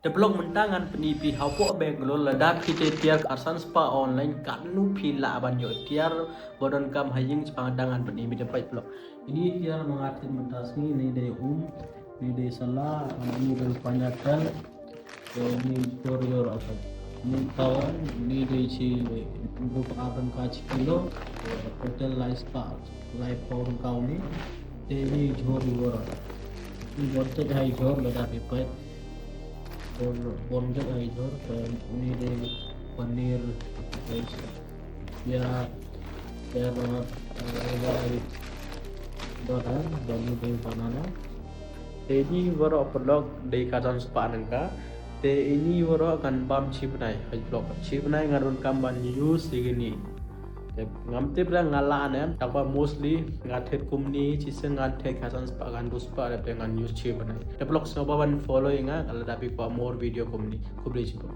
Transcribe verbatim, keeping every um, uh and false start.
Te paralok mynta ngan pyni phi hapoh Bangalore lada phi te tiar khatsan spah online katno phi lah ban ïoh tiar ba donkam ha ïing, shaphang kata ngan pyni phi te paralok. Ini tiar ma nga thied mynta sngi, ini dei um, ini dei sala, ini dei pineapple, te ini jhur ïoh ruh. Ini kawan, ini dei shi dua phew ar tyngka shi kilo, total lai spah laiphew tyngka ini. Te ini jhur ïoh ruh. Ini jhur te dei jhur lada phi peit. Bun, bun jait ai jhur, te ini dei paneer, dei ïa, carrot, eh, dei banana, dei ini dei banana. Te ini baroh paralok dei khatsan spah tyngka. Te ini baroh kan bam shi bnai, paralok. Shi bnai nga donkam ban use ïa kine. Te ngam tip re nga lah ne, tangba mostly nga thied kumne, shisien ngan thied khatsan spah, khatsan spah, te ngan use shi bnai. Te paralok sngewbha ban follow ïa nga, lada phi kwah more video kumne. Khublei shibun.